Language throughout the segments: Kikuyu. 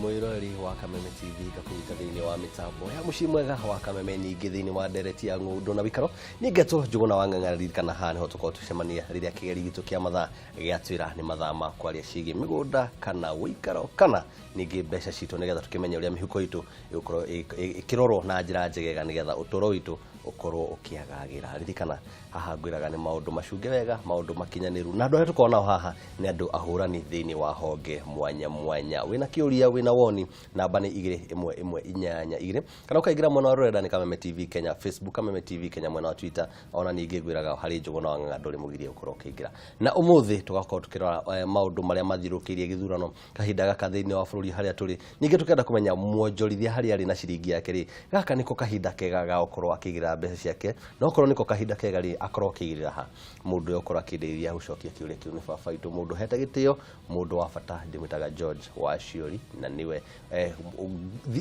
Mwĩroreri wa Kameme TV, ngakũnyita thĩinĩ wa mĩtambo ya mũciĩ mwega wa Kameme, ningĩ thĩinĩ wa ndereti ya ng'ũndũ na wĩikaro. Niĩ ngetwo Njũgũna wa Ng'ang'a. Ririkana haha nĩho tũkorwo tũcemania rĩrĩa kĩgeri gitũ kĩa mathaa gĩatwĩra nĩ mathaa ma kwaria ciĩgiĩ mĩgũnda kana wĩikaro kana ningĩ mbeca citũ, nĩgetha tũkĩmenye ũrĩa mĩhuko itũ ĩgũkorwo ĩkĩrorwo na njĩra njegega, nĩgetha ũtũũro witũ ũkorwo ũkĩagagĩra. Ririkana haha ngwĩraga nĩ maũndũ macunge wega, maũndũ makinyanĩru, na andũ arĩa tũkoragwo nao haha nĩ andũ ahũrani thĩinĩ wa honge mwanya mwanya. Wĩna kĩũria, wĩna woni, namba nĩ 21182, kana ũkaingĩra mwena wa rũrenda nĩ Kameme TV Kenya Facebook, Kameme TV Kenya mwena wa Twitter. Ona ningĩ ngwĩraga harĩ Njũgũna wa Ng'ang'a ndũrĩ mũgirie gũkorwo ũkĩingĩra. Na ũmũthĩ tũgakorwo tũkĩrora maũndũ marĩa mathiũrũrũkĩirie gĩthurano kahinda gaka thĩinĩ wa bũrũri harĩa tũrĩ. Ningĩ tũkenda kũmenya mwonjorithia harĩa arĩ na ciringi yake rĩ, gaka nĩko kahinda kega ga gũkorwo akĩigĩrĩra mbeca ciake? Na okorwo nĩko kahinda kega rĩ, akorwo akĩigĩrĩra ha? Mũndũ ũrĩa ũkorwo akĩndeithia gũcokia kĩũria kĩu nĩ baba witũ, mũndũ hete gĩtĩo, mũndũ wa bata, ndĩmwĩtaga George Waciori, na nĩwe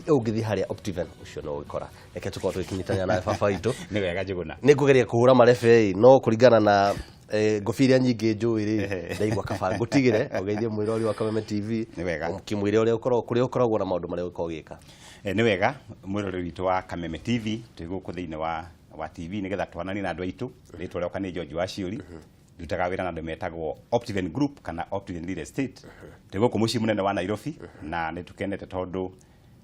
ũngĩthiĩ harĩa Optiven ũcio no ũgĩkora. Reke tũkorwo tũgĩkinyitanĩra nawe, baba witũ. Nĩ wega, Njũgũna. Nĩ ngũgeria kũhũra marebe, no kũringana na ngũbia iria nyingĩ njũĩ rĩ, ndaigua kaba ngũtigĩre ũgeithie mwĩrori wa Kameme TV. Nĩ wega. Ũkĩmwĩre ũrĩa ũkoragwo, kũrĩa ũkoragwo na maũndũ marĩa ũkoragwo ũgĩka. Nĩ wega, mwĩroreri witũ wa Kameme TV, twĩ gũkũ thĩinĩ wa TV nĩgetha twananie na andũ aitũ. Rĩtwa rĩakwa nĩ George Waciũri, ndutaga wĩra na andũ metagwo Optiven Group kana Optiven Real Estate. Twĩ gũkũ mũciĩ mũnene wa Nairobi na nĩ tũkenete tondũ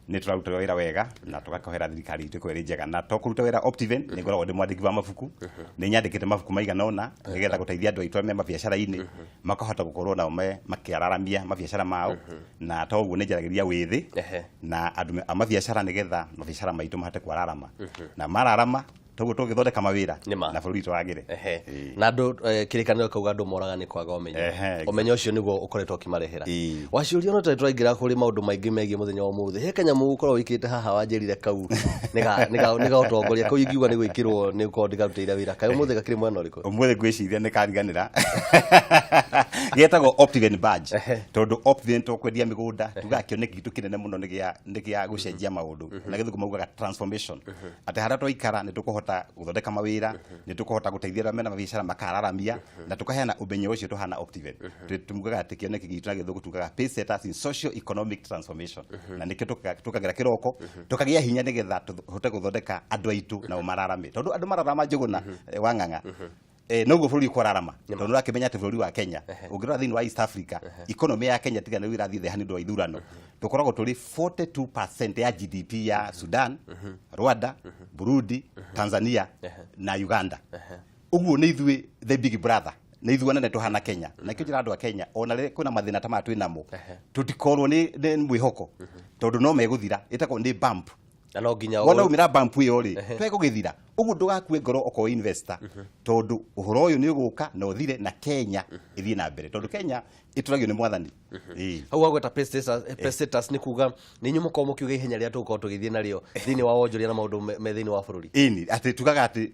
nĩ tũraruta wĩra wega na tũgakĩhoera thirikari itũ ĩkorwo ĩrĩ njega. Na to kũruta wĩra Optiven, nĩ ngoragwo ndĩ mwandĩki wa mabuku, nĩ nyandĩkĩte mabuku maigana ũna nĩgetha gũteithia andũ aitũ arĩa me mabiacara-inĩ makahota gũkorwo nao makĩararamia mabiacara mao. Na toguo nĩ njaragĩria wĩthĩ na andũ a mabiacara nĩgetha mabiacara maitũ mahote kwararama, na mararama toguo tũgĩthondeka mawĩra Nĩ ma. na bũrũri witũ wagĩre. Na andũ kĩrĩkanĩro kauga andũ moraga nĩ kwaga ũmenyo. Ũmenyo ũcio nĩguo ũkoretwo ũkĩmarehera. Waciũria, no tũraingĩra kũrĩ maũndũ maingĩ megiĩ mũthenya wa ũmũthĩ, he kanyamũ ũkoragwo wĩkĩrĩte haha, wanjĩrire kau nĩ ga ũtongoria. Kau ingiuga nĩ gwĩkĩrwo nĩ ũkorwo ndĩkarutĩire wĩra. Kaĩ ũmũthĩ gakĩrĩ mwena ũrĩkũ? Ũmũthĩ ngwĩciria nĩ kariganĩra, getagwo Optiven badge, tondũ Optiven to kwendia mĩgũnda, tugaga kĩoneki gitũ kĩnene mũno nĩ gĩa gũcenjia maũndũ, na gĩthũngũ maugaga transformation, atĩ harĩa twaikara nĩ tũkũhota gũthondeka mawĩra, nĩ tũkũhota gũteithia arĩa mena mabiacara makararamia, na tũkaheana ũmenyo ũcio tũhana Optiven. Tugaga atĩ kĩoneki gitũ na gĩthũngũ tugaga pace setters in socio economic transformation, na nĩkĩo tũkagĩra kĩroko tũkagĩa hinya nĩgetha tũhote gũthondeka andũ aitũ nao mararame, tondũ andũ mararama, Njũgũna wa Ng'ang'a, noguo bũrũri ũkwararama, tondũ ũrakĩmenya atĩ bũrũri wa Kenya, ũngĩrora thĩinĩ wa East Africa, economy ya Kenya, tiga nĩguo ĩrathiĩ thĩ nĩ ũndũ wa ithurano, tũkoragwo tũrĩ 42% ya GDP ya Sudan, Rwanda, Burundi, Tanzania na Uganda. Ũguo nĩ ithuĩ the big brother, nĩ ithuĩ anene tũhana Kenya. Na kĩo njĩra andũ a Kenya, ona rĩrĩa kwĩna mathĩna ta maya twĩ namo, tũtikorwo nĩ mwĩhoko, tondũ no megũthira, ĩtagwo nĩ bump. Na no nginya Wona umĩra bump ĩyo rĩ, twegũgĩthira ũguo. Ndũgakue ngoro okorwo investor, tondũ ũhoro ũyũ nĩ ũgũka na ũthire na Kenya ĩthiĩ na mbere, tondũ Kenya ĩtũragio nĩ mwathani. Hau wagweta pay status, nĩ kuga nĩ inyuĩ mũkorwo mũkiuga ihenya rĩrĩa tũgũkorwo tũgĩthiĩ narĩo thĩinĩ wa wonjoria na maũndũ me thĩinĩ wa bũrũri. Ĩni, atĩ tugaga atĩ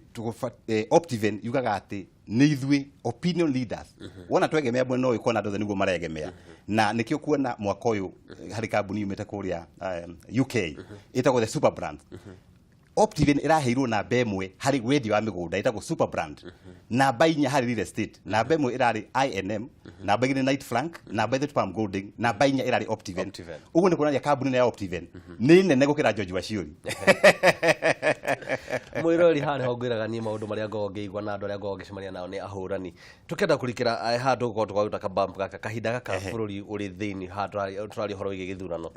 Optiven yugaga atĩ nĩ ithuĩ opinion leaders. Wona twegemea mwena ũyũ, kuona andũ othe nĩguo maregemea, na nĩkĩo kuona mwaka ũyũ harĩ kambuni yumĩte kũrĩa UK ĩtagwo the Super Brand. Optiven ĩraheirwo namba 1 harĩ wendia wa mĩgũnda, ĩtagwo Super Brand, namba 4 harĩ real estate. Namba 1 ĩrarĩ INM, namba 2 Knight Frank, namba 3 Pam Golding, namba 4 ĩrarĩ Optiven. Optiven. Ũguo nĩ kuonania kambuni ĩno ya Optiven nĩ nene gũkĩra George Waciũri. Mwĩrori, haha nĩho ngwĩraga niĩ maũndũ marĩa ngoragwo ngĩigua na andũ arĩa ngoragwo ngĩcemania nao nĩ ahũrani. Tũkĩenda kũrikĩra haha tũgũkorwo tũkaruta kabump gaka kahinda gaka bũrũri ũrĩ thĩinĩ haha tũraria ũhoro wĩgiĩ gĩthurano.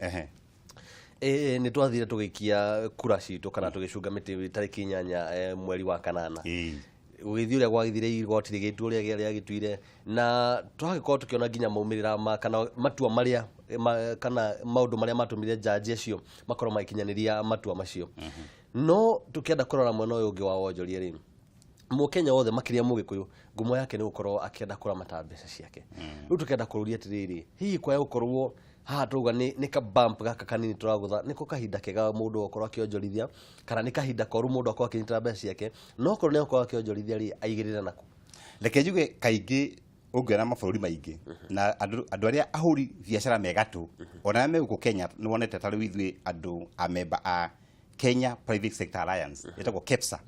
Nĩ twathire tũgĩikia kura citũ kana tũgĩcunga mĩtĩ tarĩki 8 mweri wa kanana. Gũgĩthiĩ ũrĩa gwagĩthire, igoti rĩgĩtua ũrĩa rĩagĩtuire, na twagĩkorwo tũkĩona nginya maumĩrĩra ma kana matua marĩa kana maũndũ marĩa matũmire jaji acio makorwo magĩkinyanĩria matua macio. No tũkĩenda kũrora mwena ũyũ ũngĩ wa wonjoria rĩ, Mũkenya wothe, makĩria Mũgĩkũyũ, ngumo yake nĩ gũkorwo akĩenda kũramata mbeca ciake. Rĩu tũkenda kũrũria atĩrĩrĩ, hihi kwaya gũkorwo haha tũrauga nĩ ka bump gaka kanini tũragũtha, nĩko kahinda kega mũndũ gũkorwo akĩonjorithia, kana nĩ kahinda koru mũndũ akorwo akĩnyitĩra mbeca ciake? No okorwo nĩ akorwo akĩonjorithia rĩ, aigĩrĩre naku? Reke njuge, kaingĩ ũngĩona mabũrũri maingĩ na andũ arĩa ahũri biacara me gatũ, ona arĩa me gũkũ Kenya, nĩ wonete ta rĩu ithuĩ andũ a memba a Kenya Private Sector Alliance ĩtagwo KEPSA,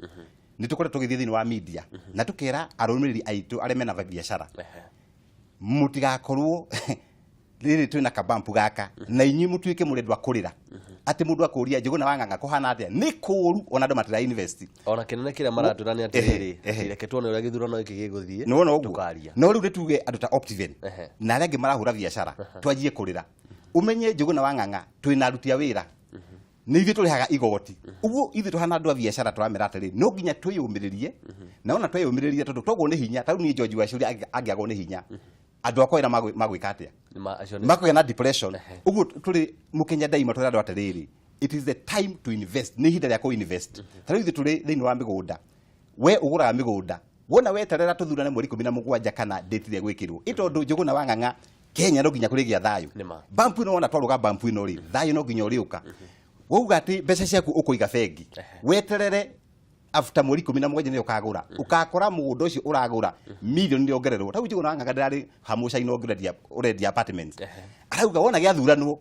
nĩ tũkoretwo tũgĩthiĩ thĩinĩ wa media na tũkera arũmĩrĩri aitũ arĩa mena biacara, mũtigakorwo Rĩrĩ twĩna kabampu gaka na inyuĩ mũtuĩke mũrĩ andũ a kũrĩra, atĩ mũndũ akũria, "Njũgũna wa Ng'ang'a, kũhana atĩa?" Nĩ kũũru, ona andũ matira invest. Ona kĩnene kĩrĩa maratwĩra nĩ atĩrĩrĩ, reke tuone ũrĩa gĩthurano gĩkĩ gĩgũthiĩ. Nĩwona ũguo? Tũkaria. No rĩu nĩ tuge andũ ta Optiven na arĩa angĩ marahũra biacara, twanjie kũrĩra. Ũmenye, Njũgũna wa Ng'ang'a, twĩna aruti a wĩra, nĩ ithuĩ tũrĩhaga igoti. Ũguo ithuĩ tũhana andũ a biacara tũramera atĩrĩ, no nginya twĩyũmĩrĩrie, na ona tweyũmĩrĩria, tondũ twagwo nĩ hinya, ta rĩu niĩ George Waciũri angĩagwo nĩ hinya, andũ akwa wĩra magwĩka atĩa? Acio Makũgĩa na depression. Ũguo tũrĩ mũkenya ndaima twĩra andũ atĩrĩrĩ, it is the time to invest, nĩ ihinda rĩa kũ invest. Ta rĩu ithuĩ tũrĩ thĩinĩ wa mĩgũnda, we ũgũraga mĩgũnda, wona weterera tũthurane mweri 17 kana date ĩrĩa gwĩkĩrwo ĩ, tondũ Njũgũna wa Ng'ang'a, Kenya no nginya kũrĩgĩa thayũ. Nĩ ma. Bampu ĩno wona twarũga bampu ĩno rĩ, thayũ no nginya ũrĩũka. Wauga atĩ mbeca ciaku ũkũiga bengi, weterere after mweri 17 nĩyo ũkagũra, ũkakora mũgũnda ũcio ũragũra milioni nĩongererwo. Ta rĩu Njũgũna wa Ng'ang'a, ndĩrarĩ hamũcaina ũngĩ ũrendia apartments, arauga wona gĩathuranwo,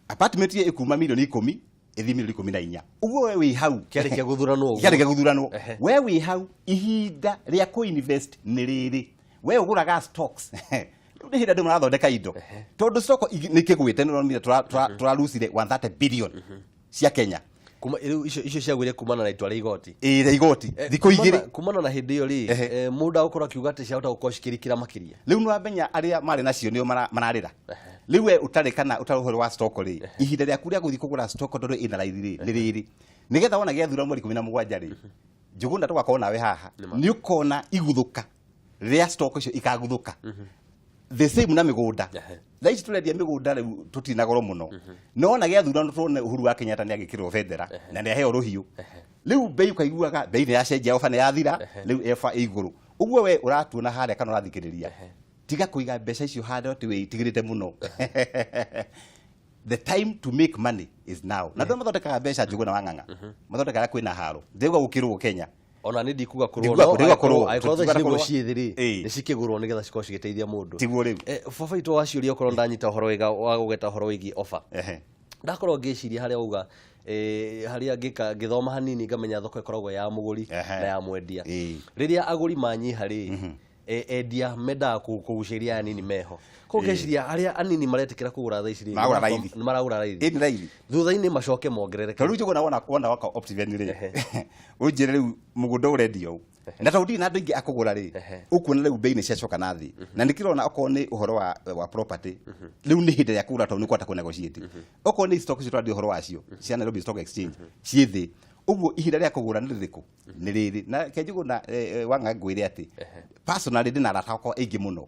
apartment ĩyo ĩkuma milioni 10 ĩthiĩ milioni 14. Ũguo we wĩ hau. Kĩarĩkia gũthuranwo ũguo. Kĩarĩkia gũthuranwo, we wĩ hau, ihinda rĩa kũ-invest nĩ rĩrĩ. We ũgũraga stocks, rĩu nĩ hĩndĩ andũ marathondeka indo, tondũ stock nĩ kĩgwĩte. Nĩ ũronire tũrarucire 130 billion cia Kenya. Kuma rĩu icio ciagwire kumana na itua rĩa igoti. Ĩ, rĩa igoti thikũ 2. Kumana na hĩndĩ ĩyo rĩ, mũndũ agũkorwo akiuga atĩ ciahota gũkorwo cikĩrikĩra makĩria. Rĩu nĩ wamenya arĩa marĩ nacio nĩo mararĩra. Rĩu we ũtarĩ kana ũtarĩ ũhoro wa stock rĩ, ihinda rĩaku rĩa gũthiĩ kũgũra stock, tondũ ĩna raithi rĩ, nĩ rĩrĩ, nĩgetha wona gĩathura mweri 17 rĩ, Njũgũna, tũgakorwo nawe haha, nĩ ũkona iguthũka rĩa stock icio ikaguthũka. The same na mĩgũnda. Thaa ici tũrendia mĩgũnda rĩu tũtirĩ na goro mũno, no ona gĩathurano tuone Uhuru wa Kenyatta nĩ agĩkĩrwo bendera na nĩ aheo rũhiũ, rĩu mbei ũkaiguaga mbei nĩ yacenjia, oba nĩ yathira, rĩu eba ĩ igũrũ. Ũguo we ũratuona harĩa kana ũrathikĩrĩria, tiga kũiga mbeca icio handũ atĩ wĩtigĩrĩte mũno. The time to make money is now. Na andũ arĩa mathondekaga mbeca, Njũgũna wa Ng'ang'a, mathondekaga kwĩna haro. Ndĩrauga gũkĩrwo Kenya. Ona nĩ ndikuga kũrwo. Ndikuga No ndikuga kũrũa. Angĩkorwo thaa ici Tũtiuga nĩguo kũrũa. ciĩ thĩ rĩ, nĩ cikĩgũrwo nĩgetha cikorwo cigĩteithia mũndũ. Tiguo rĩu. Baba witũ wa ciũria, okorwo ndanyita ũhoro wega wa gũgeta ũhoro wĩgiĩ offer, ndakorwo ngĩciria harĩa uga, harĩa ngĩka ngĩthoma hanini ngamenya thoko ĩkoragwo ya mũgũri na ya mwendia. Rĩrĩa agũri manyiha rĩ, endia mendaga kũgucĩrĩria aya anini meho. Koguo ngeciria arĩa anini maretĩkĩra kũgũra thaa ici rĩ, Maragũra raithi. Nĩ maragũra raithi. Ĩ, nĩ raithi. Thutha-inĩ macoke mongerereke. Tondũ rĩu Njũgũna, wona waka Optiven rĩ, ũnjĩre rĩu mũgũnda ũrendio ũũ, na tondũ ndirĩ na andũ aingĩ akũgũra rĩ, ũkuona rĩu mbei nĩ ciacoka na thĩ. Na nĩkĩrona okorwo nĩ ũhoro wa property, rĩu nĩ hĩndĩ ya kũgũra, tondũ nĩ ũkũhota kũ negotiate. Okorwo nĩ stock icio tũraria ũhoro wacio cia Nairobi Stock Exchange, ciĩ thĩ. Ũguo ihinda rĩa kũgũra nĩ rĩrĩkũ? Nĩ rĩrĩ. Na reke Njũgũna wa Ng'ang'a ngwĩre atĩ personally ndĩ na arata akwa aingĩ mũno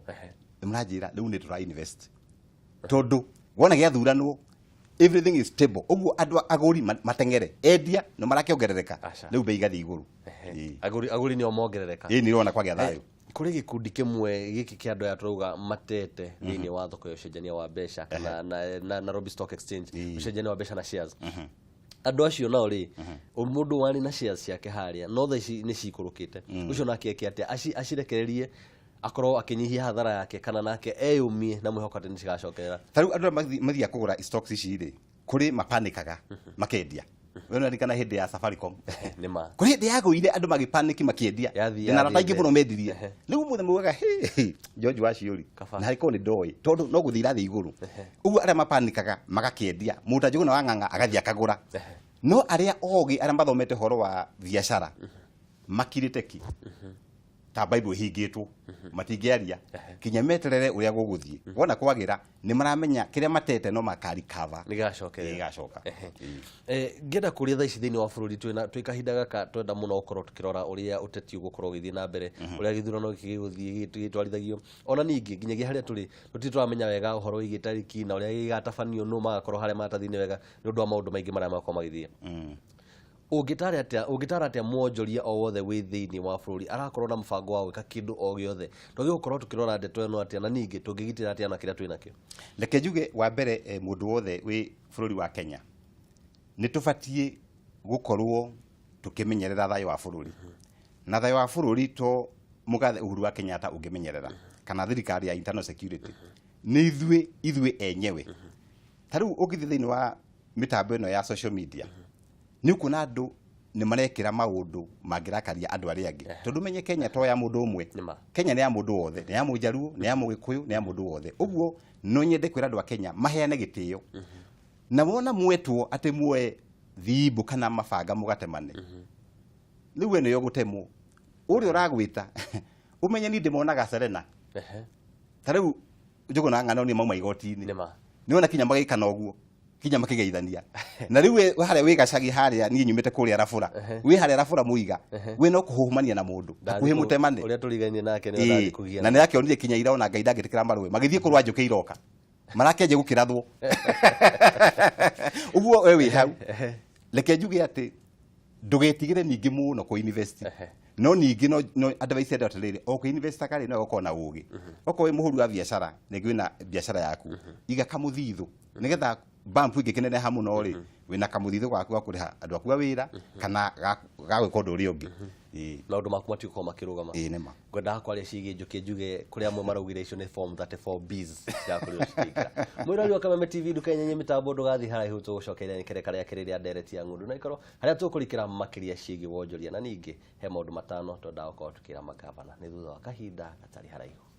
nĩ maranjĩra rĩu nĩ tũra invest, tondũ wona gĩathuranwo everything is stable. Ũguo andũ agũri mateng'ere, endia nĩ marakĩongerereka. Aca. Rĩu mbei igathiĩ igũrũ. Agũri nĩo mongerereka. Ĩ, nĩ ũrona kwagĩa thayũ. Kũrĩ gĩkundi kĩmwe gĩkĩ kĩa andũ aya tũrauga matete thĩinĩ wa thoko ya ũcenjania wa mbeca kana na Nairobi Stock Exchange, ũcenjania wa mbeca na shares. Andũ acio nao rĩ, mũndũ warĩ na shares ciake harĩa no thaa ici nĩ cikũrũkĩte, ũcio nake eke atĩa? Acirekererie akorwo akĩnyihia hathara yake, kana nake eyũmie na mwĩhoko atĩ nĩ cigacokerera? Ta rĩu andũ arĩa mathiaga kũgũra stocks ici rĩ, kũrĩ mapanikaga makendia. We nĩũraririkana hĩndĩ ya Safaricom? Nĩ ma. Kũrĩ hĩndĩ yagũire, andũ magĩpaniki makĩendia. Yathiĩ Na arata aingĩ yathiĩ mũno mendirie. Rĩu ũmũthĩ maugaga, "Hĩ, hĩ, George Waciũri, Kaba. na harĩkorwo nĩ ndoĩ, tondũ no gũthiĩ irathiĩ igũrũ." Ũguo arĩa mapanikaga magakĩendia, mũndũ ta Njũgũna wa Ng'ang'a agathiĩ akagũra. No arĩa ogĩ, arĩa mathomete ũhoro wa biacara, makirĩte ki ta Bible ĩhingĩtwo, matingĩaria kinya meterere ũrĩa gũgũthiĩ. Wona kwagĩra, nĩ maramenya kĩrĩa matete no makarikava. Nĩ gĩgacokerera. Gĩgacoka. Ngĩenda kũria, thaa ici thĩinĩ wa bũrũri twĩ kahinda gaka twenda mũno gũkorwo tũkĩrora ũrĩa ũteti ũgũkorwo ũgĩthiĩ na mbere, ũrĩa gĩthurano gĩkĩ gĩgũthiĩ gĩtwarithagio, ona ningĩ nginyagia harĩa tũrĩ tũtirĩ tũramenya wega ũhoro wĩgiĩ tarĩki na ũrĩa gĩgatabanio, nũ magakorwo harĩa maratathi-inĩ wega, nĩ ũndũ wa maũndũ maingĩ marĩa magakorwo magĩthiĩ. Ũngĩtara atĩa mwonjoria o wothe wĩ thĩinĩ wa bũrũri arakorwo na mũbango wa gwĩka kĩndũ o gĩothe? Twagĩrĩirwo gũkorwo tũkĩrora ndeto ĩno atĩa, na ningĩ tũngĩgitĩra atĩa na kĩrĩa twĩ nakĩo? Reke njuge wa mbere, mũndũ wothe wĩ bũrũri wa Kenya, nĩ tũbatiĩ gũkorwo tũkĩmenyerera thayũ wa bũrũri. Na thayũ wa bũrũri to mũgathe Uhuru wa Kenyatta ũngĩmenyerera kana thirikari ya internal security, nĩ ithuĩ enyewe. Ta rĩu ũngĩthiĩ thĩinĩ wa mĩtambo ĩno ya social media, nĩ ũkuona andũ Nĩ marekĩra maũndũ mangĩrakaria andũ arĩa angĩ, tondũ menye Kenya to ya mũndũ ũmwe. Nĩma. Kenya nĩ ya mũndũ wothe, nĩ ya Mũjaruo, nĩ ya Mũgĩkũyũ, nĩ ya mũndũ wothe. Ũguo no nyende kwĩra andũ a Kenya maheane gĩtĩo, na wona mwetwo atĩ muoe thimbũ kana mabanga mũgatemane, rĩu we nĩyo gũtemwo ũrĩa ũragwĩta, ũmenye niĩ ndĩmonaga Serena. Ta rĩu Njũgũna ng'ano nĩ mauma igoti-inĩ. Nĩma. Nĩwona kinya magĩkana ũguo, kinya makĩgeithania, na rĩu we harĩa wĩ gacagi harĩa, niĩ nyumĩte kũrĩa Rabũra, wĩ harĩa Rabũra mũiga, we no kũhũhũmania na mũndũ hakuhĩ mũtemane. Ũrĩa tũrigainie nake nĩ ũrathiĩ kũgia. Na nĩ akĩonire kinya ira ona Ngai ndangĩtĩkĩra marũe magĩthiĩ kũrũa, njũkĩ iroka marakĩanjia gũkĩrathwo ũguo. We wĩ hau, reke njuge atĩ ndũgetigĩre ningĩ mũno kũ invest, no ningĩ no advice andũ atĩrĩrĩ, o kũ invest karĩ no gũkorwo na ũgĩ. Okorwo wĩ mũhũri wa biacara, rĩngĩ wĩna biacara yaku, iga kamũthithũ nĩgetha bump ĩngĩkĩneneha mũno rĩ, wĩna kamũthithũ gaku ga kũrĩha andũ aku a wĩra kana ga gwĩka ũndũ ũrĩa ũngĩ. Ĩĩ. Maũndũ maku matigũkorwo makĩrũgama. Ĩĩ, nĩma. Ngwendaga kwaria ciĩgiĩ njũkĩ, njuge kũrĩ amwe maraugire icio nĩ form 34 Bs cirakorirwo cikĩingĩra. Mwĩrori wa Kameme TV, ndũkenyenye mĩtambo, ndũgathiĩ haraihu, tũgũcokeria nĩ kĩreka rĩa kerĩ rĩa ndereti ya ng'ũndũ na ikoro harĩa tũkũrikĩra makĩria ciĩgiĩ wonjoria, na ningĩ he maũndũ 5 twendaga gũkorwo tũkĩra magavana. Nĩ thutha wa kahinda gatarĩ haraihu.